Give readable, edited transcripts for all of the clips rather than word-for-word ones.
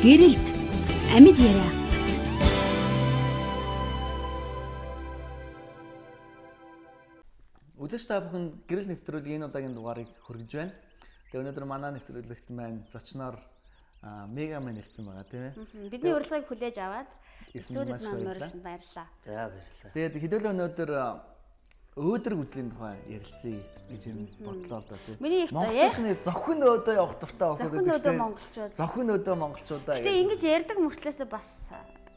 Гэрэлд амьд яриа. Үзэгч та бүхэн гэрэл нэвтрүүлгийн энэ удаагийн дугаарыг хүргэж байна. Тэгээ өнөөдөр манай нэвтрүүлэгт маань зочноор Мега маань ирсэн байгаа, тийм ээ. Бидний урилгыг хүлээж аваад Ирсэн студид маш маань баярлалаа. морилсонд баярлалаа. За, баярлалаа. Тэгээд хэдүүлээ өнөөдөр өөдрөг үзлийн тухай ярилцъя гэж юм бодлоо л доо, тийм. Миний их Монголчууд нэг зохин өөдөө явах дуртай болсод Зохин байдаг өөдөө шүү дээ. монголчууд. Зохин өөдөө монголчуудаа. Гэтэ ингэж ярьдаг мөртлөөсөө бас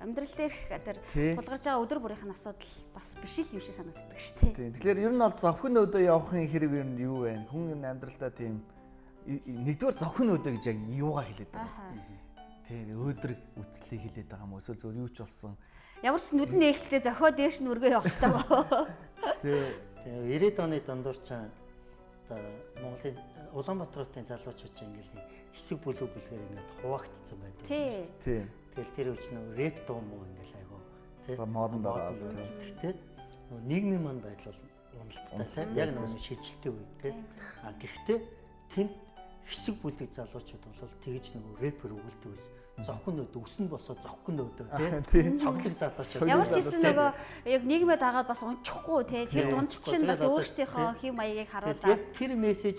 амьдрал дээрх тэр Тий. тулгарч байгаа өдөр бүрийнх нь асуудал бас биш л юм шиг санагддаг шүү дээ. Тийм. Тэгэхээр ер нь бол зохин өөдөө явахын хэрэг ер нь юу вэ? Хүн ер нь амьдралдаа тийм нэгдүгээр зохин өөдөө гэж яг юугаар хэлээд байгаа юм? Тийм, өөдрөг үзлийг хэлээд байгаа юм уу? Эсвэл зөв юу ч болсон. Ямар ч нүдэн нээлттэй зохио дээш нь өргөө явах хэрэгтэй боо. Тийм. Тэгээ 90-ад оны дундуур чинь одоо Монголын Улаанбаатар хотын залуучууд чинь ингээл нэг хэсэг бүлэг бүлгээр ингээд хуваагдсан байдаг. Тий. Тийм. Тэгэл тэр үеч нөө рэп дуу муу ингээл айгу тий. Модонд ороод, Тэгтээ нөө нийгмийн ман байдал бол уналттай тий. Яг нөө шижилтийн үе тий. А гэхдээ тэнд хэсэг бүлэг залуучууд бол тэгж нөгөө рэпер өгөлдөг байсан. Зохин өөдөө өсөн босоо зохин өөдөө тий. Цоглог залуучууд. Ямар ч гэсэн нөгөө яг нийгмээ дагаад бас унчихгүй тий. Тэр дунд чинь бас Тэгээд одоо, өөрсдийнхөө тий. хэв маягийг Тэгээд харуулаад. яг тэр мессеж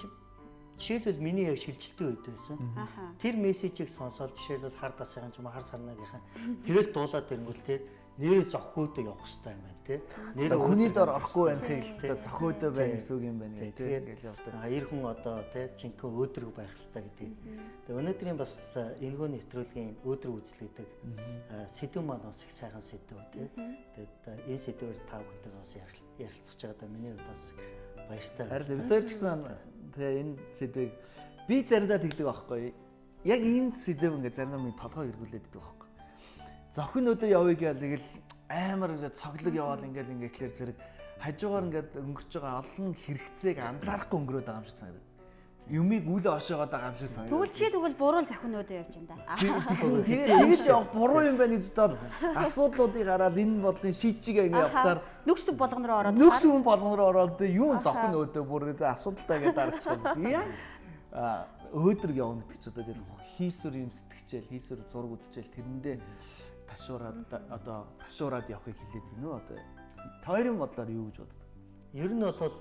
жишээлбэл миний яг шилжилтийн үед байсан. Аха. Тэр мессежийг сонсоод жишээлбэл хар дасгийн ч юм уу хар сарнагийнхан тэгэл дуулаад ирэнгүүт те нэрээ зохиудаа явах хэрэгтэй юм байна те. Нэрээ Хүний өөдрөг дор явах орохгүй хэрэгтэй. байх хэлтэй зохиодоо байна гэсэн үг юм байна гэх тийм Тэгэхээр ингээл явдаг. эр хүн одоо те жинхэнэ өөдрөг байх хэрэгтэй гэдэг. Тэгээ өнөөдрийн бас энэхүү нэвтрүүлгийн өөдрөг үзэл гэдэг сэдв маань бас их сайхан сэдв те. Тэгээд энэ сэдвээр та бүхэнтэйгээ бас ярилцах байгаа даа миний хувьд бас баяртай. Харин бид хоёр ч гэсэн тэгээ энэ сэдвийг би заримдаа тэгдэг байхгүй. Яг энэ сэдв ингээд заримдаа миний толгой эргүүлээд иддэг байхгүй. Зохин өдөө явъя гээл тэгэл амар ингээд цоглог яваал ингээд ингээд тэгэхээр зэрэг хажуугаар ингээд өнгөрч байгаа олон хэрэгцээг анзаарахгүй өнгөрөөд байгаа юм шиг санагдав. Юмыг үл ошоогоод байгаа юм шиг санагдав. Тэгвэл чи тэгвэл буруу л зохин өөдөө явж энэ да. Тэгээ тэгэж явах буруу юм байна гэж бодоод асуудлуудыг гараад энэ бодлын шийдчихээ ингээд явахлаар Нүгс болгон руу ороод нүгс хүн болгон руу ороод юу зохин өөдөө бүр гэдэг асуудалтай гэдэг дарагч байна. Яг өөдрөг явна гэдэг чи одоо тэгэл хийсвэр юм сэтгэчээл, хийсвэр зураг үзчихэл тэрэндээ ташуураад одоо ташуураад явахыг хэлээд гинэ үү одоо. Тойрын бодлоор юу гэж боддог? Ер нь бол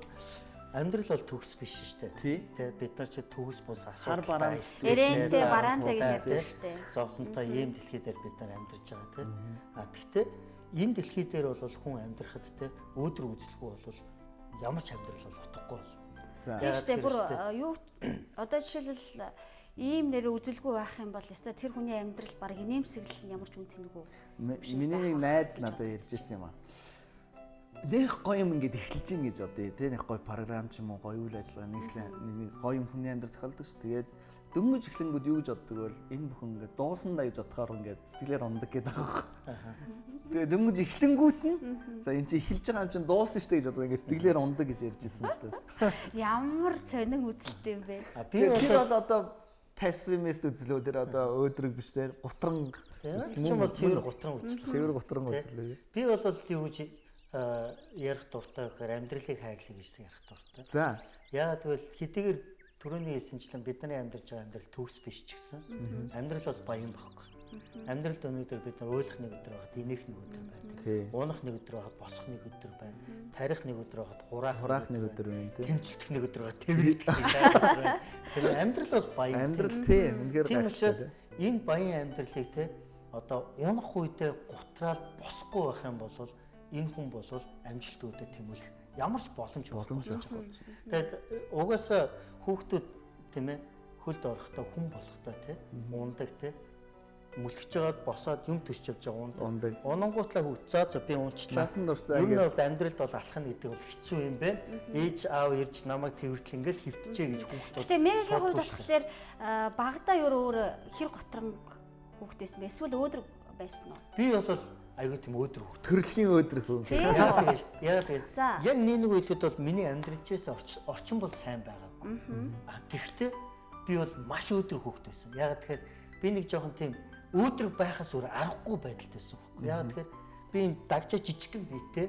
амьдрал бол төгс биш шүү дээ. Тий. Тэ бид нар чи төгс бус Хар асуудалтай. бараан Эрэнтэй, бараантай гэж ярьдаг шүү дээ. Зовлонтой ийм дэлхий дээр бид нар амьдарч байгаа тий. А тэгтээ энэ дэлхий дээр бол хүн амьдрахад тэ өөдрөг үзэлгүй бол ямар ч амьдрал бол утгагүй бол. За. Тийм шүү дээ. Бүр Тэр шүү юу одоо жишээлбэл ийм нэрээ үзэлгүй байх юм бол ёстой тэр хүний амьдрал баг инээмсэглэл нь ямар ч үн цэнэгүй. Миний нэг найз надад ярьж ирсэн юм аа. Нэх гоё юм ингээд эхэлж гин гэж бодъё те, нэг гоё програм ч юм уу гоё үйл ажиллагаа нэг гоё юм хүний амьдрал тохиолдог ш. Тэгээд дөнгөж эхлэнгүүд юу гэж боддог бол энэ бүхэн ингээд дуусан даа гэж бодохоор ингээд сэтгэлээр ундаг гэдэг байгаа байхгүй. Тэгээд дөнгөж эхлэнгүүт нь за энэ чи эхэлж байгаа юм чинь дуусан штэ гэж боддог ингээд сэтгэлээр ундаг гэж ярьж ирсэн л дээ. Ямар сонин үзэлтэй юм бэ? А би Тэр бол бол одоо пессимист үзлөө тэр одоо өөдрөг биш те, гутранг тэр чинь бол цэвэр гутран үзэл. цэвэр гутранг Тэ. үзлөө. Би бол юу гэж ярих дуртай гэхээр амьдралыг хайрлая гэж ярих дуртай. За. Яагаад гэвэл хэдийгээр түрүүний хэлсэнчлэн бидний амьдарч байгаа амьдрал төгс биш ч гэсэн амьдрал бол баян байхгүй. Амьдралд өнөөдөр бид нар уйлах нэг өдөр байхад инех нэг өдөр байдаг. Тий. Унах нэг өдөр байхад босох нэг өдөр байна. Тарих нэг өдөр байхад хураах Хураах нэг өдөр байна тий. Тэмцэлдэх нэг өдөр байхад тэврэх нэг сайн өдөр байна. Тэр амьдрал бол баян. Амьдрал тий, үнэхээр Тийм гайхалтай, учраас энэ баян амьдралыг те одоо унах үедээ гутраал босхгүй байх юм бол энэ хүн бол амжилт өөдөө тэмүүлэх ямар ч боломж Боломж байхгүй. Тэгээд угаасаа хүүхдүүд тийм хөлд орохдоо хүн болохдоо те ундаг те мөлтөж байгаад босоод юм төсч явж байгаа Ундаг. ундаг. Унангуутлаа хүүхд за за би унчлаа. Насан туршдаа Ер нь ингээд бол амьдралд бол алхах нь гэдэг бол хэцүү юм байна. Ээж аав ирж намайг тэрвэртэл ингээл хөвтөжээ гэж хүүхд бол Гэтэ Мегагийн хувьд сурдаггүй шүү. болохоор багадаа юу өөр хэр готронг хүүхэд байсан бэ? Эсвэл өөдрөг байсан уу? Би бол айгүй тийм өөдрөг хүүхд. төрөлхийн өөдрөг хүн. Тийм Яг үү? тэгэж яг тэгэж. За. Яг нэг нэг хэлэхэд бол миний амьдралчээс орчин бол сайн байгаагүй. А гэхдээ би бол маш өөдрөг хүүхэд байсан. Яг тэгэхээр би нэг жоохон тийм өөдрөг байхаас өөр аргагүй байдалд байсан байхгүй. Яг тэгэхээр би юм дагжаа жижигхэн биетэй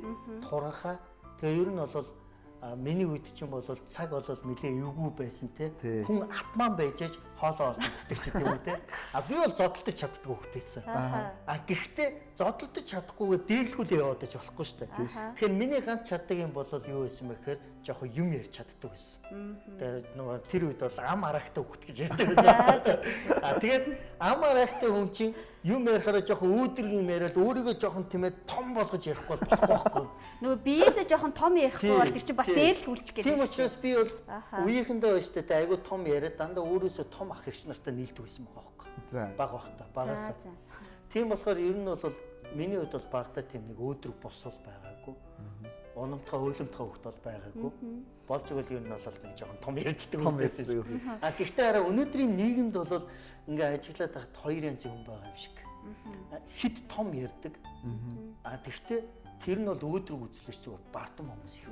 туранхаа тэгээ ер нь бол Миний үед чинь бол цаг бол нэлээ эвгүй байсан те. Хүн атман байж аж хоолоо олж иддэг ч гэдэг юм уу те. А би бол зодтолдож чаддгүй хөхтэйсэн. А гэхдээ зодтолдож чадахгүйгээ дээрлэхүүл яваад аж болохгүй шүү дээ. Тэгэхээр миний ганц чаддаг юм бол юу байсан бэ гэхээр жоохон юм ярьж чаддаг байсан. Тэгээд нөгөө тэр үед бол ам араагтай хөхт гэж ярьдаг байсан. А тэгээд ам араагтай хүн чинь юм ярихаараа жоохон өөдрөг юм яриад өөрийгөө жоохон тиймээ том болгож ярихгүй бол болохгүй байхгүй. Нөгөө биесээ жоохон том ярихгүй бол тэр чинь бас дээрлэхүүлчих гэдэг. Тийм учраас би бол үеийнхэндээ байж тээ айгүй том яриад дандаа өөрөөсөө том ах эгч нартай нийлдэг байсан байгаа байхгүй. Баг багтаа багасаа. Тийм болохоор ер нь бол миний хувьд бол багтаа тийм нэг өөдрөг босол байгаагүй. Унамтгай уйлмтгай хөхт бол байгаагүй. Болж игэл ер нь бол нэг жоохон том ярьждаг байсан. А гэхдээ хараа өнөөдрийн нийгэмд бол ингээ ажиглаад байхад хоёр янзын хүн байгаа юм шиг. Хит том ярьдаг. А тэгвэл тэр нь бол өөдрөг үзлэж зүгээр бардам хүмүүс их.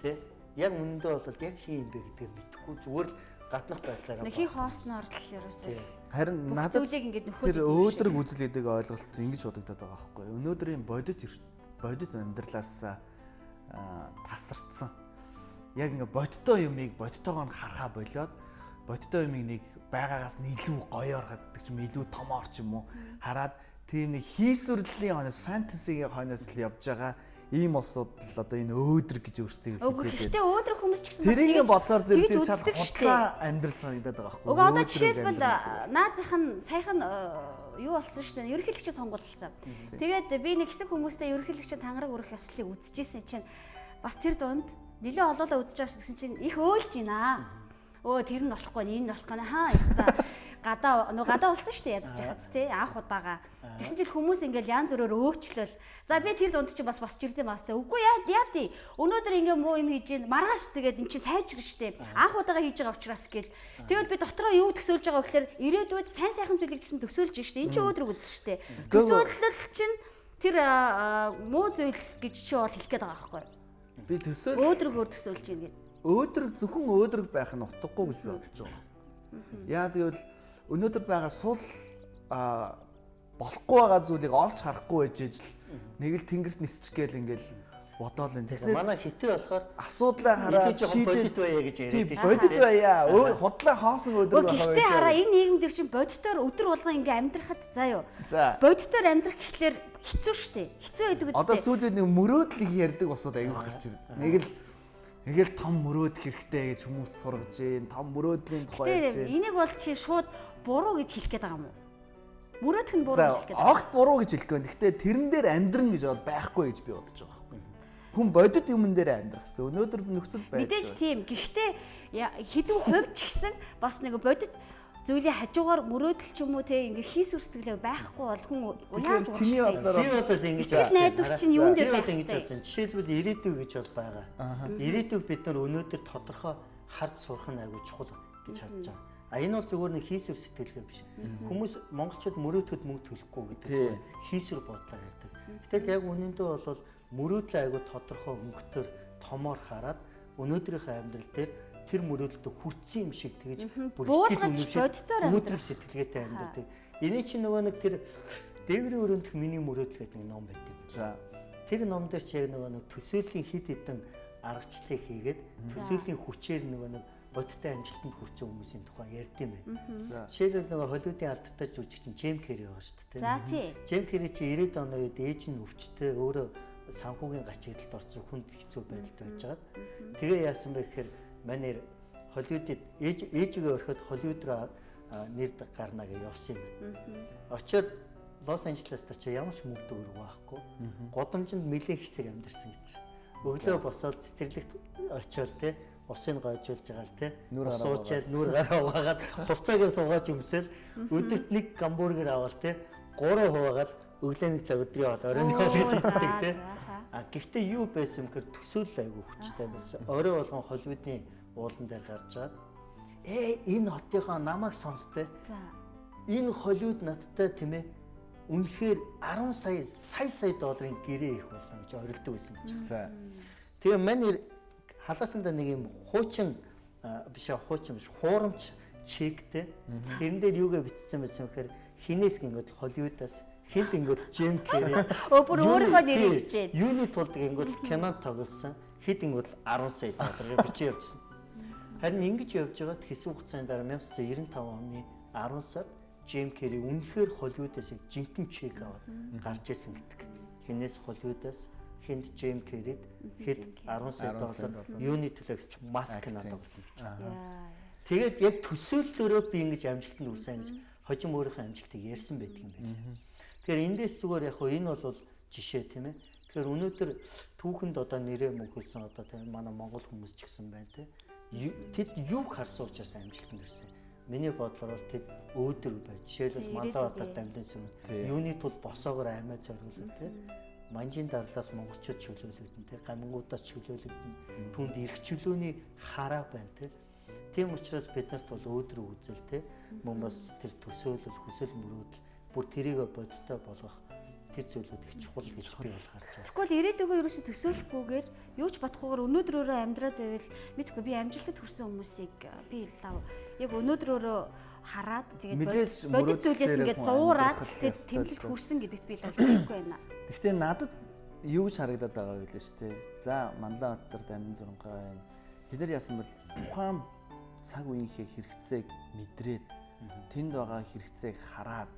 Тэ? Яг үнэндээ бол яг хин юм бэ гэдгийг мэдэхгүй зүгээр л гаднах байдлаараа. Хий хоосноор л ерөөсөө. Харин надад тэр өөдрөг үзэл гэдэг ойлголт ингэж бодогдоод байгаа байхгүй. Өнөөдрийн бодит амьдралаас тасарцсан. Яг ингээ бодиттой юмыг бодитоогоо нь харахаа болиод бодиттой юмыг нэг байгаагаас нь илүү гоёор гэдэг ч юм илүү томоор ч юм уу хараад тийм нэг хийсвэрлэлийн хойноос фэнтезигийн хойноос л явж байгаа ийм улсууд л одоо энэ өөдрөг гэж өөрсдийг хэлээд. Гэхдээ өөдрөг хүмүүс ч гэсэн бас тэрийг бодлоор зэрэг шал худлаа амьдрал санагдаад байгаа байхгүй. Уг одоо жишээлбэл наазах нь саяхан юу болсон шүү дээ. Ерөнхийлөгчийн сонгуул болсон. Тэгээд би нэг хэсэг хүмүүстэй ерөнхийлөгчийн тангараг өрөх ёслолыг үзчихсэн чинь бас тэр дунд нэлээд олоолаа үзэж байгаа гэсэн чинь их өөлж байна. Өө тэр нь болохгүй, энэ нь болохгүй. Хаа яста гадаа нөө гадаа болсон шүү дээ ядаж яхад тий анх удаага. Тэгсэн чинь хүмүүс ингээл янз бүрээр өөчлөл. За би тэр дунд чинь бас босч ирдээ маас тэ. Үгүй яа тий. Өнөөдөр ингээ муу юм хийж гин маргааш тэгээд эн чинь сайжрна шүү дээ. Анх удаага хийж байгаа учраас гэл. Тэгээд би дотроо юу төсөөлж байгаа гэхээр ирээдүйд сайн сайхан зүйлийг гэсэн төсөөлж шүү дээ. Эн чинь өөдрөг үзсэн шүү дээ. Төсөөлөл чинь тэр муу зүйл гэж чи бол хэлэх гээд байгаа байхгүй юу? Би төсөөл өөдрөгөөр төсөөлж гин гэд. Өөдрөг зөвхөн өөдрөг байх нь утгагүй гэж би бодож байгаа. Яа гэвэл өнөөдөр байгаа сул болохгүй байгаа зүйлийг олж харахгүй байж ижил нэг л тэнгэрт нисчих гээл ингээл бодоол энэ. Тэгснээр манай хитэ болохоор асуудлаа хараад шийдэл бодит байя гэж яриад байсан. Бодит байя. Худлаа хоосон өдөр байх. Гэхдээ хараа энэ нийгэм дээр чинь бодитоор өдөр болгон ингээ амьдрахад заа юу. Бодитоор амьдрах гэхлээр хэцүү шттэ. Хэцүү байдаг үстэй. Одоо сүүлийн нэг мөрөөдөл их ярьдаг босууд аягүй гарч ирдэг. Нэг л том мөрөөдөх хэрэгтэй гэж хүмүүс сургаж гин, том мөрөөдлийн тухай ярьж гин. Энийг бол чи шууд буруу гэж хэлэх гээд байгаа юм уу? Мөрөөдөх нь буруу гэж хэлэх гээд байгаа. Огт буруу гэж хэлэхгүй байна. Гэхдээ тэрэн дээр амьдран гэж бол байхгүй гэж би бодож байгаа байхгүй. Хүн бодит юмн дээр амьдрах хэрэгтэй. Өнөөдөр нөхцөл байдал. Мэдээж тийм. Гэхдээ хэдэн хувь ч гэсэн бас нэг бодит зүйлийн хажуугаар мөрөөдөл ч юм уу те ингээ хийсвэр сэтгэлээ байхгүй бол хүн яаж уурах вэ? Би бол ингэж байна. Найдвар чинь юун дээр байх вэ? Жишээлбэл ирээдүй гэж бол байгаа. Ирээдүйг бид нар өнөөдөр тодорхой харж сурах нь айгүй чухал гэж харж байгаа. А энэ бол зүгээр нэг хийсвэр сэтгэлгээ биш. Хүмүүс монголчууд мөрөөдөхөд мөнгө төлөхгүй гэдэг зүгээр хийсвэр бодлоор ярьдаг. Гэтэл яг үнэндээ бол мөрөөдлөө айгүй тодорхой өнгөтөр томоор хараад өнөөдрийнхөө амьдрал дээр тэр мөрөөдөлд хүртсэн юм шиг тэгж бүр итгэл үнэмшил өөдрөг сэтгэлгээтэй амьдардаг. Эний чинь нөгөө нэг тэр дээврийн өрөөндөх миний мөрөөдөл гэдэг нэг ном байдаг. За. Тэр ном дээр чи яг нөгөө нэг төсөөллийн хид хідэн аргачлалыг хийгээд төсөөллийн хүчээр нөгөө нэг бодиттой амжилтанд хүрсэн хүмүүсийн тухай ярьд юм байна. За. Жишээлбэл нөгөө Холливуудын алдартай жүжигчин Джим Керри байгаа шүү дээ. За тий. Джим Керри чи 90-ад оны үед ээж нь өвчтөй өөрөө санхүүгийн гачигдалд орсон хүнд хэцүү байдалд байж байгаа. Тэгээ яасан бэ гэхээр манер Холливуудад ээжигээ орхиод Холливуд руу нэр гарна гэж явсан юм байна. Очоод Лос Анжелест очиж ямар ч мөнгө төгрөг байхгүй. Гудамжинд нэлээ хэсэг амьдарсан гэж. Өглөө босоод цэцэрлэгт очиод те усыг гойжуулж байгаа л те суучаад нүр гараа угаагаад хувцаагаа суугааж өмсөөл өдөрт нэг гамбургер аваад те 3 хуваагаад өглөөний цаг өдрийн хоол оройн хоол гэж үздэг те. А гэхдээ юу байсан юм гэхээр төсөөлөл айгүй хүчтэй байсан. Орой болгон Холливуудын уулан дээр гарч чаад энэ хотынхоо намайг сонстой. За. Энэ Холливуд надтай тийм ээ үнэхээр 10 сая сая долларын гэрээ их болно гэж орилдог байсан гэж байна. За. Тэгээ мань халаасандаа нэг юм хуучин биш хуурамч чектэй. Тэрэн дээр юугээ бичсэн байсан гэхээр хинээс гингүүд Холливуудаас хинт ингүүд Джим Керри. Өө бүр өөрийнхөө нэрийг бичээд. Юуны тулд гингүүд кинонд тоглосон. Хэд ингүүл 10 сая долларыг бичиж явжсэн. Харин ингэж явж байгаад хэсэг хугацааны дараа 1995 оны 10 сард Джим Керри үнэхээр Холливуудаас жинхэнэ чек аваад гарч ирсэн гэдэг. Хинээс Холливуудаас хинд Джим Керрид хэд 10 сая доллар юуны төлөө гэж маск надад болсон гэж. Тэгээд яг төсөөллөөрөө би ингэж амжилтанд хүрсэн гэж хожим өөрийнхөө амжилтыг ярьсан байдаг юм байна. Тэгэхээр эндээс зүгээр яг хөө энэ бол жишээ тийм ээ. Тэгэхээр өнөөдөр түүхэнд одоо нэрээ мөнхөлсөн одоо тийм манай монгол хүмүүс ч гэсэн байна тийм. Тэд юуг харсан учраас амжилтанд хүрсэн. Миний бодлоор бол тэд өөдрөг байж. Жишээлбэл Манлайбаатар дамдын сүм юуны тул босоогоор аймаа зориулав тийм. Манжийн дарлаас монголчууд чөлөөлөгдөн тийм. Гамингуудаас чөлөөлөгдөн. Түүнд эрх чөлөөний хараа байна тийм. Тийм учраас бид нарт бол өөдрөг үзэл тийм. Мөн бас тэр төсөөлөл, хүсэл мөрөөдөл бүр тэрийг бодиттой болгох тэр зүйлүүд их чухал гэж би бол харж байна. Тэгвэл ирээдүгөө ерөөсө төсөөлөхгүйгээр юу ч бодохгүйгээр өнөөдрөөрөө амьдраад байвал мэдхгүй би амжилтад хүрсэн хүмүүсийг би лав яг өнөөдрөөрөө хараад тэгээд бодит зүйлээс ингээд зуураад тэгээд тэмдэглэлт хүрсэн гэдэгт би лав итгэхгүй байна. Гэхдээ надад юу гэж харагдаад байгаа вэ лээ шүү дээ. За Манлайбаатар дамдын зурнгаа байна. Тэд нар яасан бол тухайн цаг үеийнхээ хэрэгцээг мэдрээд тэнд байгаа хэрэгцээг хараад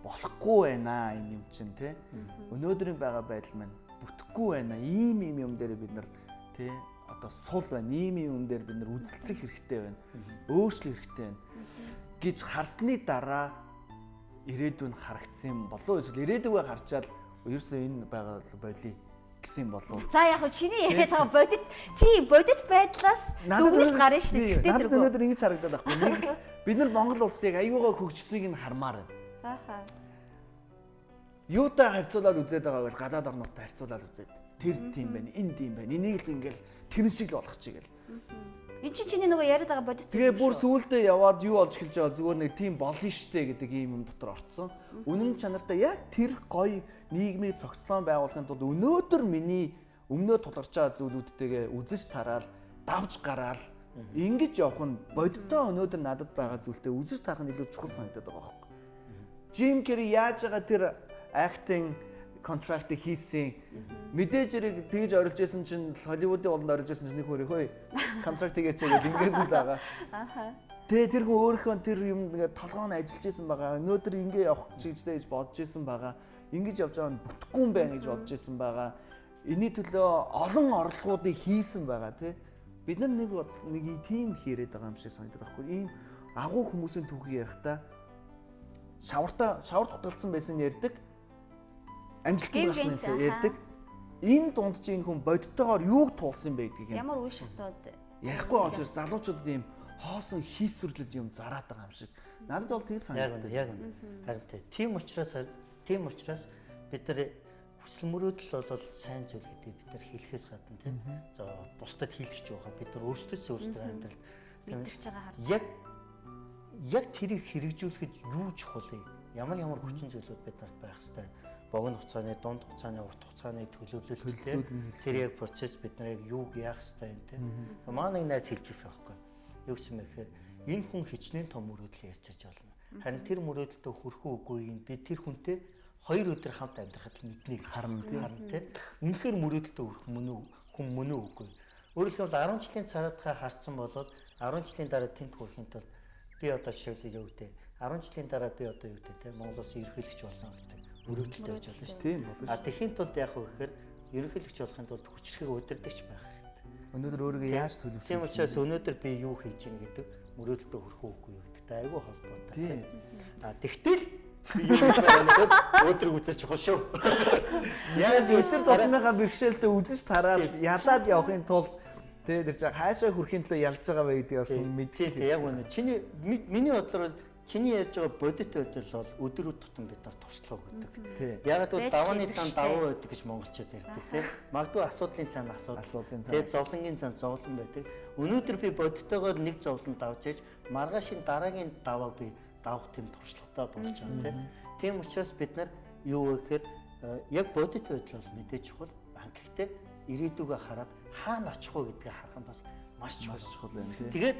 болохгүй байна энэ юм чинь тий. Өнөөдрийн байгаа байдал маань бүтэхгүй байна. Ийм ийм юм дээр бид нар тий одоо сул байна. Ийм ийм юм дээр бид нар үзэлцэх хэрэгтэй байна. Өөрчлөх хэрэгтэй байна гэж харсны дараа ирээдүйн харагдсан юм болов эсвэл ирээдүгөө харчаал ерөөсөө энэ байгаа болий гэсэн юм болов. За яг хөө чиний яриад байгаа бодит тийм бодит байдлаас дүгнэлт гарна шүү дээ. Гэхдээ надад өнөөдөр ингэж харагдаад байхгүй. Нэг бид нар Монгол улсыг аюугаа хөгжсөнийг нь хармаар байна. Ааха. Юутай харьцуулаад үзээд байгааг бол гадаад орнуудтай харьцуулаад үзээд. Тэр тийм байна, энэ тийм байна. Энийг л ингээл тэрэн шиг л болгочих гээл. Энд чинь чиний нөгөө яриад байгаа бодит. Тэгээ бүр сүүлдээ яваад юу болж эхэлж байгаа зүгээр нэг тийм болно штэ гэдэг ийм юм дотор орцсон. Үнэн чанартай яг тэр гоё нийгмийг зохицлон байгуулахын тулд өнөөдөр миний өмнөө тулгарч байгаа зүйлүүдтэйгээ үзэж тараал, давж гараал ингэж явах нь бодиттой өнөөдөр надад байгаа зүйлтэй үзэж тарах нь илүү чухал санагдаад байгаа байхгүй. Джим Керри яаж байгаа тэр acting contract-ыг хийсэн. Мэдээж хэрэг тэгж орилж исэн чинь Холливуудын болонд орилж исэн чинь нэг хөрөө хөөе контракт хийгээч гэдэг ингээгүй л байгаа. Ааха. Тэгээ тэр хүн өөрийнхөө тэр юм ингээ толгойн ажиллаж исэн байгаа. Өнөөдөр ингээ явах чигжтэй гэж бодож исэн байгаа. Ингэж явж байгаа нь бүтэхгүй юм байна гэж бодож исэн байгаа. Энийний төлөө олон оролдлогоодыг хийсэн байгаа тий. Бид нар нэг нэг тийм хийрээд байгаа юм шиг санагдаад байхгүй. Ийм агуу хүмүүсийн түүхийг ярихдаа шаварта шаварт хутгалцсан байсан ярьдаг. Амжилтанд гарсан ярьдаг. Энэ дунд чи энэ хүн бодтойгоор юуг туулсан бэ гэдгийг ямар үе шатууд ярихгүй байгаа учраас залуучуудад ийм хоосон хийсвэрлэл юм зараад байгаа юм шиг. Надад бол тийм санагддаг. Яг үнэ. Харин тийм учраас бид нар хүсэл мөрөөдөл бол сайн зүйл гэдгийг бид нар хэлэхээс гадна тийм. За бусдад хэлэх ч байгаа. Бид нар өөрсдөөс өөрсдөө амьдралд мэдэрч байгаа харж. Яг тэрийг хэрэгжүүлэхэд юу чухал вэ? Ямар хүчин зүйлүүд бид нарт байх хэвээр богино хугацааны, дунд хугацааны, урт хугацааны төлөвлөлт тэр яг процесс бид нар яг юуг яах хэвээр юм тийм. Манай нэг найз хэлж ирсэн байхгүй. Юу гэсэн бэ гэхээр энэ хүн хичнээн том мөрөөдөл ярьж байж болно. Харин тэр мөрөөдөлтөд хүрэх үгүйг нь би тэр хүнтэй 2 өдөр хамт амьдрахад л мэднэ гэж харна тийм. Үнэхээр мөрөөдөлтөд хүрэх мөн үү хүн мөн үү үгүй. Өөрөөр хэлбэл 10 жилийн цаараадхаа харцсан бол 10 жилийн дараа тэнд хүрэхин тулд би одоо жишээлбэл юу гэдэг 10 жилийн дараа би одоо юу гэдэг те Монгол улсын ерөнхийлөгч болно гэдэг мөрөөдөлтэй байж болно шүү дээ. Тийм болно шүү. А тэхийн тулд яах вэ гэхээр ерөнхийлөгч болохын тулд хүчрхэг удирдахч байх хэрэгтэй. Өнөөдөр өөрийгөө яаж төлөвшөх? Тийм учраас өнөөдөр би юу хийж ийн гэдэг мөрөөдөлтөд хүрэх үгүй юу гэдэгтэй айгүй холбоотой. Тийм. А тэгтэл би юу хийж байгаа нөхөд өөдрөг үзэл чухал шүү. Яг өдөр тутмынхаа бэрхшээлдээ үзэж тараад ялаад явахын тулд тэр чинь хаашаа хүрэхин төлөө ялж байгаа вэ гэдгийг бас мэдэх. Тийм яг үнэ. Чиний миний бодлоор чиний ярьж байгаа бодит байдал бол өдөр тутам бид нар туршлага өгдөг. Яг л давааны цаана давуу байдаг гэж монголчууд ярьдаг тийм. Магадгүй асуудлын цаана асуудал. Тэгээд зовлонгийн цаана зовлон байдаг. Өнөөдөр би бодиттойгоор нэг зовлон давж ээж маргаашийн дараагийн давааг би давах тийм туршлагатай болж байгаа тийм. Тийм учраас бид нар юу вэ гэхээр яг бодит байдал бол мэдээж чухал. Гэхдээ ирээдүгөө хараад хаана очих вэ гэдгийг харах нь бас маш чухал юм тийм. Тэгээд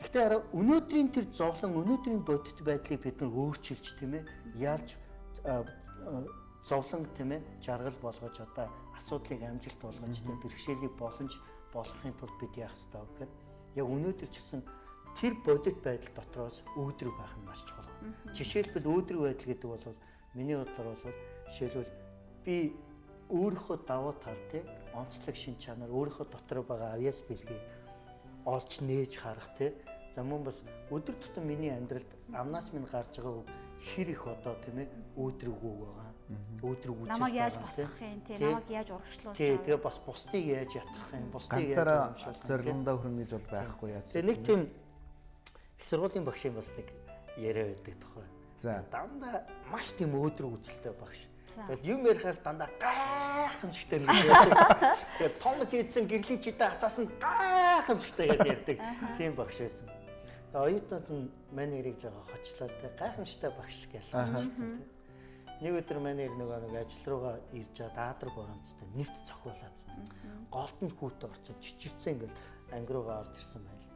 гэхдээ араа өнөөдрийн тэр зовлон, өнөөдрийн бодит байдлыг бид нар өөрчилж тийм ээ ялж зовлон тийм ээ жаргал болгож одоо асуудлыг амжилт болгож тийм бэрхшээлийг боломж болгохын тулд бид яах ёстой вэ гэхээр яг өнөөдөр ч гэсэн тэр бодит байдал дотроос өөдрөг байх нь маш чухал. Жишээлбэл өөдрөг байдал гэдэг бол миний бодлоор бол жишээлбэл би өөрийнхөө давуу тал те онцлог шин чанар өөрийнхөө дотор байгаа авьяас бэлгийг олж нээж харах те. За мөн бас өдөр тутам миний амьдралд амнаас минь гарч байгаа үг хэр их одоо тийм ээ өөдрөг үг байгаа. Өөдрөг үзэл намайг яаж босгох юм тий намайг яаж урагшлуулах тий тэгээ бас бусдыг яаж ятгах юм бусдыг яаж урамшуулах зорилгондоо хүрнэ гэж бол байхгүй яаж. Тэгээ нэг тийм их сургуулийн багшийн бас нэг яриа байдаг тохой. За дандаа маш тийм өөдрөг үзэлтэй багш. Тэгэл юм ярихаар дандаа гайхамшигтай гэж ярьдаг. Тэгээд Томас Эдисон гэрлийн чидээ асаасан гайхамшигтай гэж ярьдаг. Тийм багш байсан. Тэгээ оюутнууд нь мань эрийг жоо хочлоо тэ гайхамшигтай багш гэж хочлсон тэ. Нэг өдөр мань эр нөгөө нэг ажил руугаа ирж байгаа даатар боронцтой нэвт цохиулаад тэ. Голд нь хүүтэ орсон чичирцэн ингээл анги руугаа орж ирсэн байл.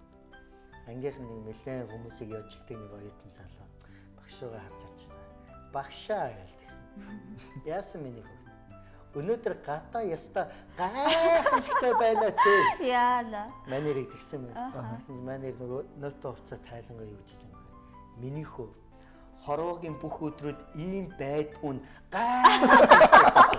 Ангийнх нь нэг нэлээд хүмүүсийг яжилдаг нэг оюутан залуу багш руугаа харж авчихсан. Багшаа гэж тэгсэн. Яасан миний хөө. Өнөөдөр гадаа яста гайхамшигтай байна те. Яана. Манерыг тэгсэн байна. Тэгсэн чинь манер нөгөө ноото хувцас тайлангаа юу гэжсэн юм бэ? Миний хөө хорвоогийн бүх өдрүүд ийм байдгүй нь гайхамшигтай.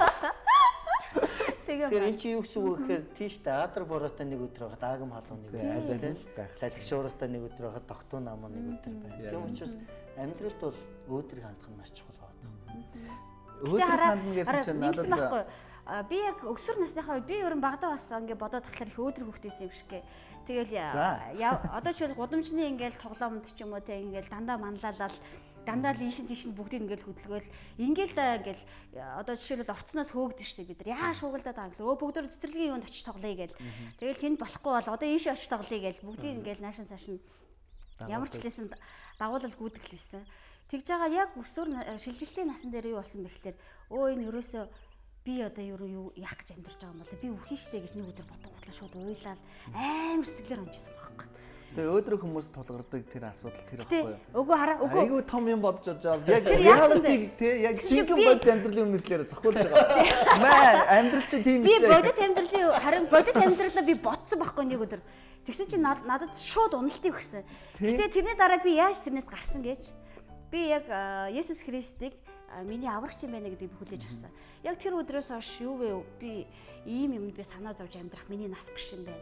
Тэр эн чинь юу гэсэн үг гэхээр тийш дээ адар бороотой нэг өдөр байхад агам халуун нэг өдөр тийм салхи шуургатай нэг өдөр байхад тогтун намуу нэг өдөр байна. Тийм учраас амьдралд бол өөдрөг хандах нь маш чухал байна. Өөдрөг хандна гэсэн чинь надад би яг өсвөр насныхаа үед би ер нь багадаа бас ингээ бодоод тахлаар их өөдрөг хөхтэй байсан юм шиг гээ. Тэгэл одоо ч гудамжны ингээл тоглоомд ч юм уу те ингээл дандаа манлайлал дандаа л ийшин тийш нь бүгдийг ингээл хөдөлгөөл ингээл да ингээл одоо жишээлбэл орцноос хөөгдөн штэ бид нар яа шуугилдаад байгаа юм бэл өө бүгдөө цэцэрлэгийн юунд очиж тоглоё гээл. Тэгэл тэнд болохгүй бол одоо ийшээ очиж тоглоё гээл бүгдийг ингээл наашин цааш нь ямар ч лсэн дагуулал гүйдэг л байсан. Тэгж байгаа яг өсвөр шилжилтийн насан дээр юу болсон бэ гэхлээр өө энэ ерөөсөө би одоо юу яах гэж амьдарч байгаа юм бол би үхэн штэ гэж нэг өдөр бодонготлоо шууд уйлал амар сэтгэлээр унжсэн байхгүй. Тэгээ өөдрөг хүмүүс тулгардаг тэр асуудал тэр байхгүй юу? Үгүй хараа үгүй. Айгүй том юм бодож бодож яг reality тий яг жинхэнэ бодит амьдралын өмнөдлөөр зохиулж байгаа. Маа амьдрал чинь тийм биш. Би бодит амьдралын харин бодит амьдралаа би бодсон байхгүй нэг өдөр. Тэгсэн чинь надад шууд уналтыг өгсөн. Гэтэ тэрний дараа би яаж тэрнээс гарсан гэж би яг Есүс Христийг миний аврагч юм байна гэдгийг би хүлээж авсан. Яг тэр өдрөөс хойш юу вэ? Би ийм юмд би санаа зовж амьдрах миний нас биш юм байна.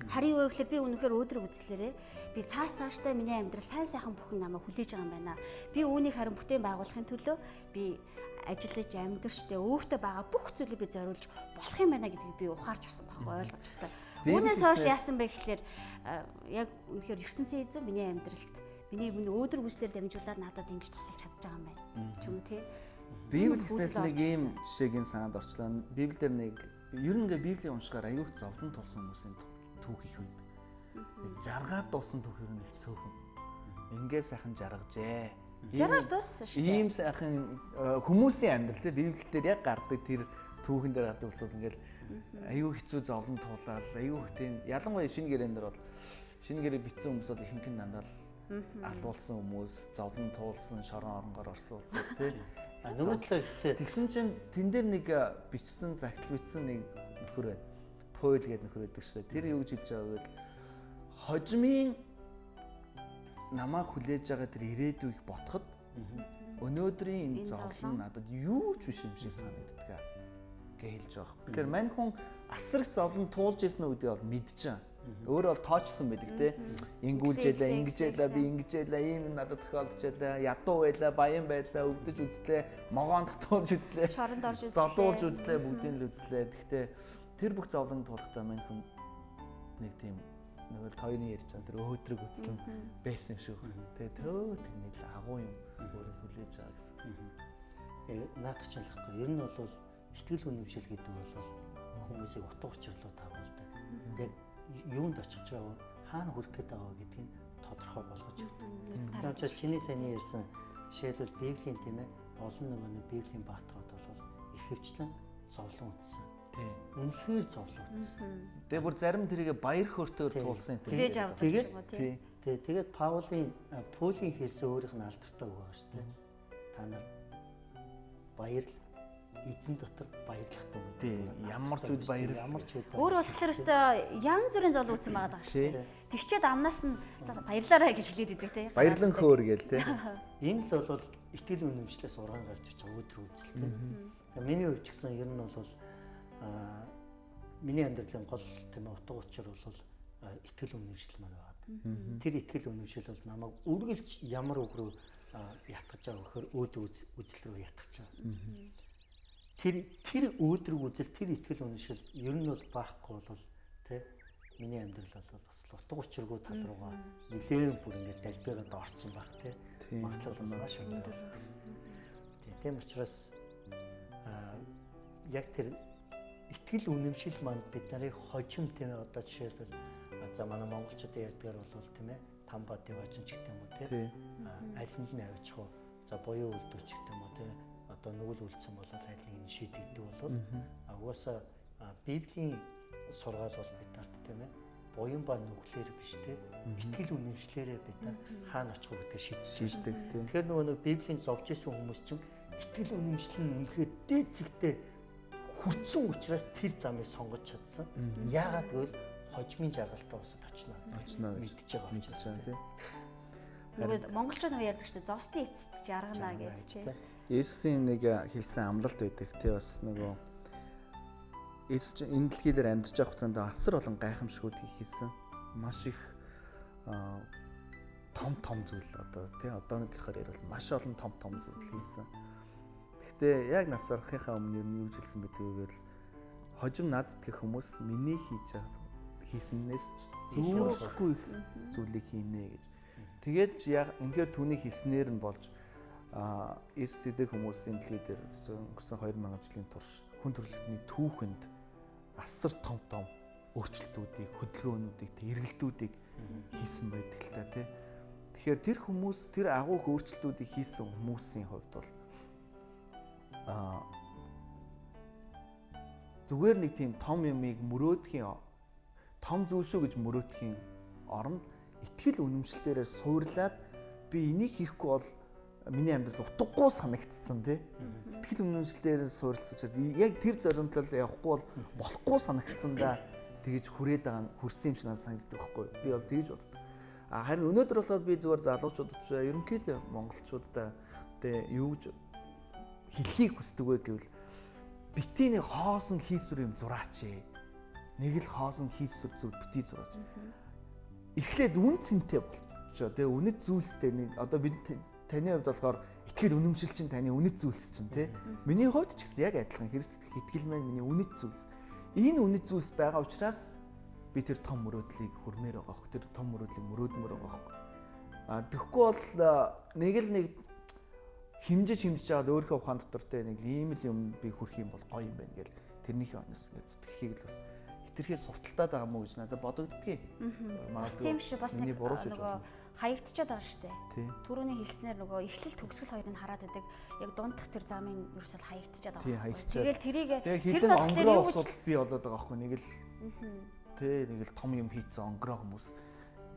Харин юу гэхээр би үнэхээр өөдрөг үзлээрээ би цааш цааштай миний амьдрал сайн сайхан бүхэн намайг хүлээж байгаа юм байна. Би үүнийг харин бүтээн байгуулахын төлөө би ажиллаж амьдрчтэй өөртөө байгаа бүх зүйлийг би зориулж болох юм байна гэдгийг би ухаарч авсан байхгүй ойлгож авсан. Үүнээс хойш яасан бэ гэхээр яг үнэхээр ертөнцийн эзэн миний амьдралд миний өмнө өөдрөг үзлээр дамжуулаад надад ингэж тусалж чадж байгаа юм байна. Ч юм уу те. Библи гэснээс нэг ийм жишээг энэ санаанд орчлоо. Библиэлд нэг ер нь ингээ Библийг уншихаар аюух зовлон тулсан хүмүүсийн түүх их байдаг. Жаргаад дууссан түүх ер нь их цөөхөн. Ингээ сайхан жаргажээ. Жаргаж дууссан шүү дээ. Ийм сайхан хүмүүсийн амьдрал те Библиэлд яг гардаг тэр түүхэн дээр гардаг улсууд ингээл аюу хэцүү зовлон туулаад аюу их тийм ялангуяа шинэ гэрээн дээр бол шинэ гэрээ бичсэн хүмүүс бол ихэнх нь дандаа алуулсан хүмүүс, зовлон туулсан, шорон оронгоор орсон улсууд тий. Нөгөө талаар ихтэй. Тэгсэн чинь тэн дээр нэг бичсэн, загтал бичсэн нэг нөхөр байна. Пөйл гэдэг нөхөр байдаг шүү дээ. Тэр юу гэж хэлж байгаа вэ? Хожимын намайг хүлээж байгаа тэр ирээдүйг ботход өнөөдрийн энэ зовлон надад юу ч биш юм шиг санагддаг гэж хэлж байгаа юм. Тэгэхээр мань хүн асар их зовлон туулж ирсэн үү гэдгийг бол мэдчихээн. Өөрөө бол тоочсон байдаг те. Ингүүлжээлээ, ингэжээлээ, би ингэжээлээ, ийм юм надад тохиолдчихлаа, ядуу байлаа, баян байлаа, өвдөж үзлээ, могоон татуулж үзлээ, шоронд орж үзлээ, зодуулж үзлээ, бүгдийг л үзлээ. Гэхдээ тэр бүх зовлон туулахдаа мань хүн нэг тийм нөгөө л хоёрын ярьж байгаа тэр өөдрөг үзэл нь байсан юм шиг байна. Тэгээ төө тэрний л агуу юм өөрөө хүлээж байгаа гэсэн. Наадах чинь л байхгүй. Ер нь бол итгэл үнэмшил гэдэг бол хүмүүсийг утга учир руу дагуулдаг. Яг юунд очих байгаа вэ? Хаана хүрэх гээд байгаа вэ гэдгийг тодорхой болгож өгдөг. Тийм учраас чиний саяны ярьсан жишээлбэл Библийн тийм ээ олон нөгөө нэг Библийн бааtruуд бол ихэвчлэн зовлон үтсэн. Тийм. Үнэхээр зовлон үтсэн. Тэгээ бүр зарим тэрийг баяр хөөртөөр туулсан юм. Хүлээж авдаг юм уу тий. Тэгээд Паулийн Паулийн хэлсэн өөрийнх нь алдартай үг байгаа шүү дээ. Та нар баярл Эзэн дотор баярлах тун гэдэг. Ямар ч үед баярлах. Ямар ч үед. Өөр болохоор өстой янз бүрийн зол үүсэн байгаа даа шүү дээ. Тэгчээд амнаас нь баярлаарай гэж хэлээд идэг тий. Баярлан хөөр гээл тий. Энэ л бол итгэл үнэмшлээс урган гарч ирж байгаа өөдрөг үзэл тий. Миний хувьд ч гэсэн ер нь бол миний амьдралын гол тийм утга учир бол итгэл үнэмшил маань байна. Тэр итгэл үнэмшил бол намайг үргэлж ямар үг рүү ятгах байгаа гэхээр өөдрөг үзэл рүү ятгах байгаа. Тэр өөдрөг үзэл, тэр итгэл үнэмшил ер нь бол байхгүй бол тэ миний амьдрал бол бас утга учиргүй тал руугаа нэлээд бүр ингээд далбигаад орцсон байх тэ. Магадлал бол маш өндөр. Тийм учраас яг тэр итгэл үнэмшил маань бид нарыг хожим тийм ээ одоо жишээлбэл за манай монголчуудын ярьдгаар бол тийм ээ тамба диваажин ч гэдэг юм уу тийм алинд нь авчих уу за буян үйлдвэр ч гэдэг юм уу тийм одоо нүгэл үлдсэн бол аль нэг нь шийдэгдэг бол угаасаа Библийн сургаал бол бид нарт тийм ээ буян ба нүглээр биш тийм итгэл үнэмшлээрээ бид нар хаана очих вэ гэдгээ шийддэг тийм. Тэгэхээр нөгөө нэг Библийн зовж исэн хүмүүс чинь итгэл үнэмшил нь үнэхээр дээд зэгтээ хүртсэн учраас тэр замыг сонгож чадсан. Яагаад гэвэл хожмын жаргалтай улсад очно мэдж байгаа учраас тийм. Нөгөө монголчууд нөгөө ярьдаг шүү дээ. Зовсдын эцэст жаргана гэж тийм. Есүсийн нэг хэлсэн амлалт байдаг тий бас нөгөө Есүс энэ дэлхий дээр амьдарч байгаа хугацаанд асар олон гайхамшгуудыг хийсэн. Маш их том том зүйл одоо тий одоо нэг гэхээр ярил маш олон том том зүйл хийсэн. Гэхдээ яг нас барахынхаа өмнө ер нь юу гэж хэлсэн бэ гэвэл хожим надад гэх хүмүүс миний хийж байгаа хийснээс зүүршгүй их зүйлийг хийнэ гэж. Тэгээд яг үнэхээр түүнийг хэлснээр нь болж Есүс эдэх хүмүүс энэ дэлхий дээр өнгөрсөн 2000 жилийн турш хүн төрөлхтний түүхэнд асар том том өөрчлөлтүүдийг, хөдөлгөөнүүдийг, эргэлтүүдийг хийсэн байдаг л та тий. Тэгэхээр тэр хүмүүс тэр агуух өөрчлөлтүүдийг хийсэн хүмүүсийн хувьд бол зүгээр нэг тийм том юмыг мөрөөдөхийн том зүйл шүү гэж мөрөөдөхийн оронд итгэл үнэмшилтээрээ суурлаад би энийг хийхгүй бол миний амьдрал утгагүй санагдсан тий. Итгэл үнэмшилтээрээ суурилсан учраас яг тэр зорилгол явахгүй бол болохгүй санагдсан да тэгэж хүрээд байгаа хүрсэн юм шиг надад санагддаг байхгүй. Би бол тэгж боддог. А харин өнөөдөр болохоор би зүгээр залуучуудад ерөнхийдөө монголчуудаа тий юу гэж хэлхийг хүсдэг вэ гэвэл битгий нэг хоосон хийсвэр юм зураач ээ. Нэг л хоосон хийсвэр зүг битгий зураач. Эхлээд үн цэнтэй болчоо тий үнэт зүйлстэй нэг одоо бид таны хувьд болохоор итгэл үнэмшил чинь таны үнэт зүйлс чинь тий. Миний хувьд ч гэсэн яг адилхан Христ итгэл маань миний үнэт зүйлс. Энэ үнэт зүйлс байгаа учраас би тэр том мөрөөдлийг хүрмээр байгаа хөх. Тэр том мөрөөдлийг мөрөөдмөр байгаа хөх. А тэгэхгүй бол нэг л нэг хэмжиж хэмжиж аваад өөрийнхөө ухаан дотор те нэг ийм л юм би хүрх юм бол гоё юм байна гэл тэрнийхээ өнөөс ингээд зүтгэхийг л бас хитрхээ сурталтаад байгаа мó гэж надад бодогддгийг. Бас тийм шүү. Бас нэг нөгөө хаягдчиад байгаа шүү дээ. Түрүүний хэлснээр нөгөө эхлэл төгсгөл хоёрыг хараад байдаг. Яг дундах тэр замын ерөөсөл хаягдчиад байгаа. Тэгэл тэрийг тэр нь болохоор юу гэж асуудал бий болоод байгаа байхгүй нэг л тий нэг л том юм хийцэн онгороо хүмүүс.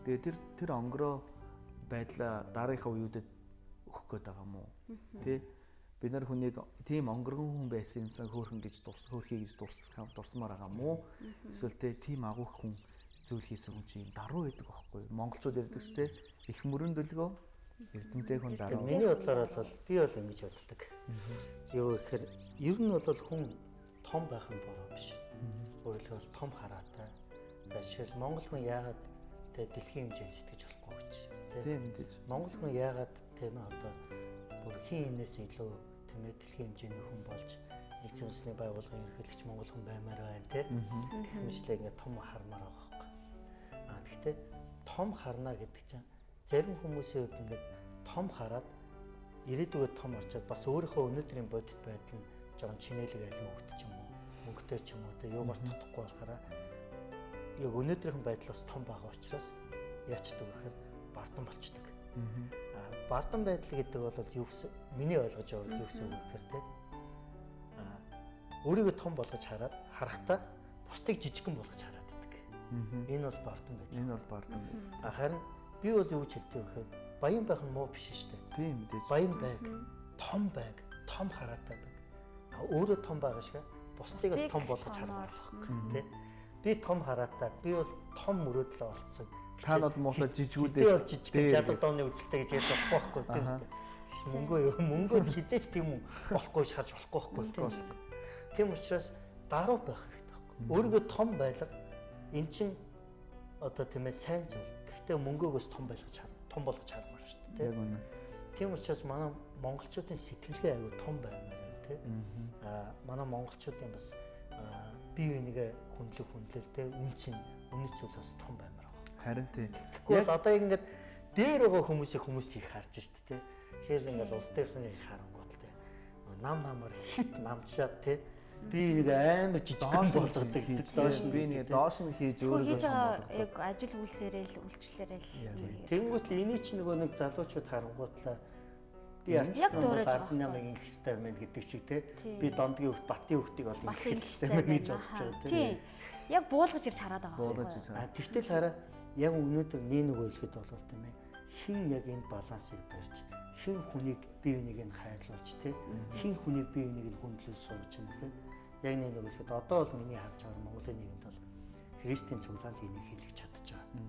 Тэгээ тэр онгороо байдлаа дараагийнхаа үеүүдэд өгөх гээд байгаа юм уу? Тий. Бид нар хүнийг тийм онгоргон хүн байсан юмсан хөөрхөн гэж хөөрхий гэж дурсмаар байгаа юм уу? Эсвэл тий тийм агуух хүн зүйл хийсэн хүн чинь даруй байдаг байхгүй юу? Монголчууд ярьдаг шүү дээ. Их мөрөн дөлгөө эрдэмтэй хүн даруй. Миний бодлоор бол би бол ингэж боддог. Юу гэхээр ер нь бол хүн том байх нь буруу биш. Өөрөөр хэлбэл том хараатай. За жишээл Монгол хүн яагаад тэ дэлхийн хэмжээнд сэтгэж болохгүй гэж. Тийм мэдээж. Монгол хүн яагаад тийм одоо бүр хин хинээс илүү тийм дэлхийн хэмжээний хүн болж нэгдсэн үндэсний байгууллагын ерөнхийлөгч монгол хүн баймаар байна тийм. Хэмжлээ ингээд том хармаар байгаа байхгүй. А тэгтээ том харна гэдэг чинь зарим хүмүүсийн хувьд ингээд том хараад ирээдүгөө том орчоод бас өөрийнхөө өнөөдрийн бодит байдал нь жоохон чинээлэг айлын хөвгт ч юм уу мөнгөтэй ч юм уу тийм юугаар тутахгүй болохоор яг өнөөдрийнхэн байдал бас том байгаа учраас яачдаг гэхээр бардам болчдөг. Бардам байдал гэдэг бол юу гэсэн миний ойлгож байгаа юу гэсэн үг гэхээр тийм өөрийгөө том болгож хараад харахтаа бусдыг жижигхэн болгож хараад идэг. Энэ бол бардам байдал. Энэ бол бардам байдал. Харин би бол юу гэж хэлдэг вэ гэхээр баян байх нь муу биш шүү дээ. Тийм мэдээж. Баян байг, том байг, том хараатай байг. Өөрөө том байгаа шиг бусдыг бас том болгож хармаар байхгүй тий. Би том хараатай, би бол том мөрөөдлөө олцсон. Та нод муусаа жижигүүдээс жижиг 60 дооны үзэлтэй гэж ярьж болохгүй байхгүй тийм үстэй. Мөнгөө мөнгөө хизээч тийм үү болохгүй шарж болохгүй байхгүй тийм үстэй. Тийм учраас даруй байх хэрэгтэй байхгүй. Өөрийгөө том байлга эн чин одоо тийм ээ сайн зүйл. Гэхдээ мөнгөөгөөс том байлгаж хар том болгож хармаар шүү дээ. Яг үнэ. Тийм учраас манай монголчуудын сэтгэлгээ айгүй том баймаар байна тий. Аа манай монголчуудын бас бие бинийгээ хүндлэх хүндлэлтэй үн чин үнэт зүйл бас том баймаар байна. Харин тий. Тэгэхгүй бол одоо ингээд дээр байгаа хүмүүсийг хүмүүс их харж шít тий. Жишээл ингээд улс төрний их харангуут тий. Нам намар хит намчаад тий. Би нэг амар жижиг болгодог доош нь би нэг доош нь хийж өөрийгөө хийж байгаа яг ажил үйлсээрээ л үйлчлэрээ л. Тэнгүүт л эний чи нөгөө нэг залуучууд харангуутлаа би ардсан бол ард намайг ингэх ёстой юм байна гэдэг шиг тий. Би дондгийн хөвгт Батын хөвгтийг бол ингэх ёстой юм гэж бодож байгаа тий. Яг буулгаж ирж хараад байгаа. Буулгаж ирж хараад. Тэгтэл хараа яг өнөөдөр нэг нөгөө хэлэхэд бол тийм ээ хин яг энэ балансыг барьж хин хүнийг бие биенийг нь хайрлуулж тий хин хүнийг бие биенийг нь хүндлүүлж сурч юм гэхэд яг нэг нөгөө хэлэхэд одоо бол миний харж байгаа Монголын нийгэмд бол Христийн цуглаанд энийг хэлэх чадж байгаа.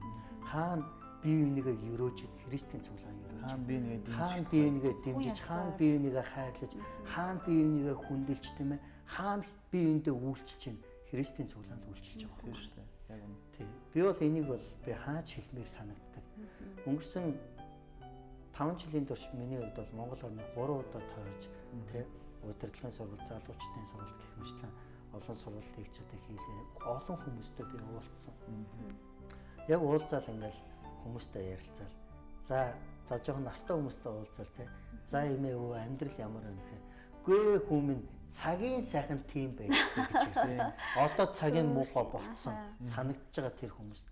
Хаана бие бинийгээ өрөөж Христийн цуглаан өрөөж хаана бие бинийгээ дэмжиж хаана бие бинийгээ хайрлаж хаана бие бинийгээ хүндэлж тийм ээ хаана бие биендээ үйлчилж чинь Христийн цуглаанд үйлчилж байгаа тийм шүү дээ. Яг үнэ. Тий. Би бол энийг бол би хаач хэлмээр санагддаг. Өнгөрсөн 5 жилийн турш миний хувьд бол Монгол орныг 3 удаа тойрж тий удирдлагын сургалт, залуучдын сургалт гэх мэтлэн олон сургалт лекцүүдээ хийлээ. Олон хүмүүстэй би уулзсан. Яг уулзаал ингээл хүмүүстэй ярилцаал. За за жоохон настай хүмүүстэй уулзаал тий. За эмээ өвөө амьдрал ямар байна гэхээр гүй хүмүн цагийн сайхан тийм байж гэж ярьдаг. Одоо цагийн муухай болцсон санагдаж байгаа тэр хүмүүст.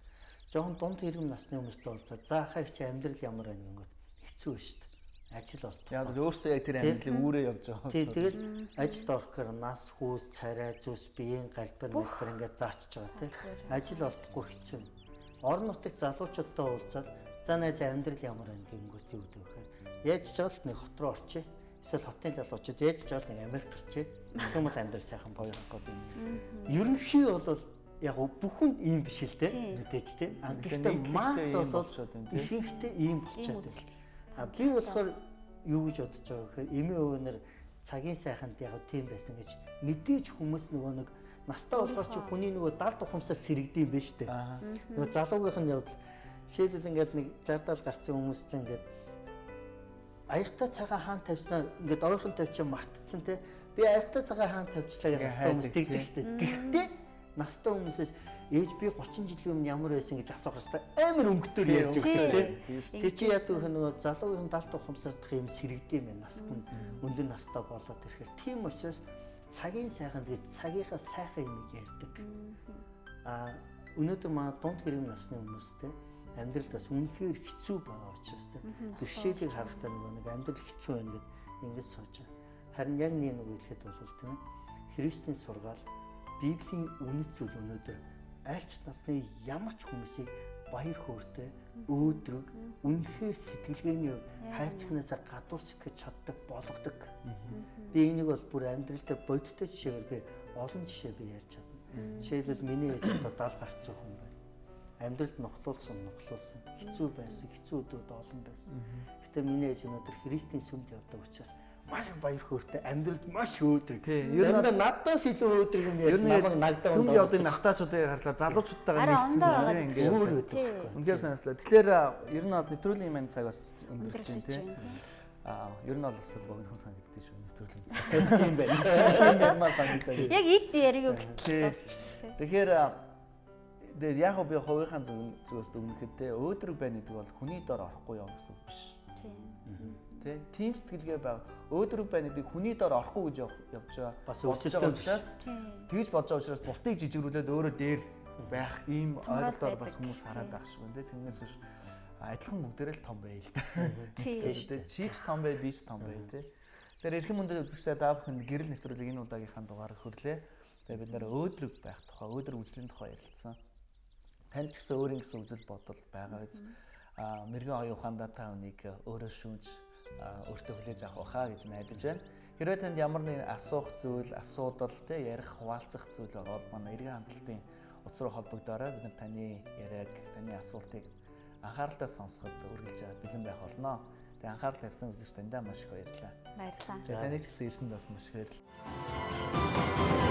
Жоохон дунд хэргэм насны хүмүүстэй уулзаад за хаа их чи амьдрал ямар байна гингөт хэцүү шүү дээ. Ажил олдохгүй. Яг л өөртөө яг тэр амьдралыг үүрээ явж байгаа. Тий, тэгэл ажилд орох гэхээр нас, хүүс, царай, зүс, биеийн галбар, мэлбэр ингээд заачж байгаа тий. Ажил олдохгүй хэцүү. Орон нутагт залуучуудтай уулзаад за найз амьдрал ямар байна гингөт юу гэдэг вэхээр яаж ч жаал нэг хот руу орчих. Эсвэл хотын залуучууд яаж ч жаал нэг Америк гарчээ. Тэгм бол амьдрал сайхан боёрохгүй. Ерөнхий бол яг бүхэн ийм биш л дээ мэдээж тий. А гэхдээ масс бол ихэнхдээ ийм болчиход байна. А би болохоор юу гэж бодож байгаа гэхээр эмээ өвөнөр цагийн сайханд яг тийм байсан гэж мэдээж хүмүүс нөгөө нэг настай болохоор чи хүний нөгөө далд ухамсар сэрэгдэм байх штэ. Нөгөө залуугийнх нь явдал жишээлбэл ингээд нэг 60 70 гарцсан хүмүүс чинь ингээд аягтай цагаан хаан тавьснаа ингээд ойрхон тавьчих мартцсан те. Би аягтай цагаан хаан тавьчлаа гэж настай хүмүүс тэгдэг штэ. Гэхдээ настай хүмүүсээс ээж би 30 жилийн өмнө ямар байсан гэж асуух хэвээр амар өнгөтөр ярьж өгдөг те. Тэр чи яадаг вэ нөгөө залуугийн далд ухамсардах юм сэрэгдэм байх нас хүн өндөр настай болоод ирэхээр тийм учраас цагийн сайханд гэж цагийнхаа сайхан юмыг ярьдаг. А өнөөдөр манай дунд хэрэг насны хүмүүстэй амьдралд бас үнэхээр хэцүү байгаа учраас те бэрхшээлийг харахтаа нөгөө нэг амьдрал хэцүү байна гэд ингэж сууж байгаа. Харин яг нэг нэг хэлэхэд бол тийм ээ Христийн сургаал Библийн үнэт зүйл өнөөдөр альч насны ямар ч хүмүүсийг баяр хөөртэй өөдрөг үнэхээр сэтгэлгээний хувьд хайрцагнаасаа гадуур сэтгэж чаддаг болгодог. Би энийг бол бүр амьдрал дээр бодиттой жишээгээр би олон жишээ би ярьж чадна. Жишээлбэл миний ээж одоо 70 гарцсан хүн байна. Амьдралд нухлуулсан, хэцүү байсан, хэцүү өдрүүд олон байсан. Гэтэ миний ээж өнөөдөр Христийн сүмд явдаг учраас маш баяр хөөртэй амьдралд маш өөдрөг. Заримдаа надаас илүү өөдрөг юм ярьж намайг нагдаа сүмд явдаг настаачуудыг харлаа залуучуудтайгаа нийцсэн ингээд өөр өөдрөг. Үнэхээр сонирхолтой. Тэгэхээр ер нь бол нэвтрүүлгийн маань цаг бас өндөрч байна тий. Аа ер нь бол бас богинохон санагддаг шүү нэвтрүүлгийн цаг. Тийм байна. Тийм ярмаар санагдав. Яг эд яриг гэтэл дуусчих тий. Тэгэхээр тэгээд яг би хувийнхаа зүгээс дүгнэхэд те өөдрөг байна гэдэг бол хүний дор орохгүй юм гэсэн үг биш. Тийм. Тэ тийм сэтгэлгээ байгаа. Өөдрөг байна гэдэг хүний дор орохгүй гэж явж байгаа. Бас өрсөлдөөн учраас тэгж бодож байгаа учраас бусдыг жижигрүүлээд өөрөө дээр байх ийм ойлголтоор бас хүмүүс хараад байх шиг байна те. Тэрнээс биш адилхан бүгдээрээ л том байл. Тийм. Чи ч том бай, би ч том бай те. Тэгэхээр эрхэм мөндөд үзэгчдээ та бүхэнд гэрэл нэвтрүүлэг энэ удаагийнхаа дугаарыг хүрлээ. Тэгээ бид нэр өөдрөг байх тухай, өөдрөг үзлийн тухай ярилцсан. Танд ч гэсэн өөрийн гэсэн үзэл бодол байгаа биз. Мэргэн оюун ухаандаа та хүнийг өөрөө шүүмж өөртөө хүлээж авах байхаа гэж найдаж байна. Хэрвээ танд ямар нэгэн асуух зүйл, асуудал, те ярих, хуваалцах зүйл байгаа бол манай эргэн хандлтын утас руу холбогдоорой. Бид нар таны яриаг, таны асуултыг анхааралтай сонсоход үргэлж бэлэн байх болно. Тэгээ анхаарал тавьсан үзэгч таньдаа маш их баярлалаа. Баярлалаа. Тэгээ таны ч гэсэн ирсэнд бас маш их баярлалаа.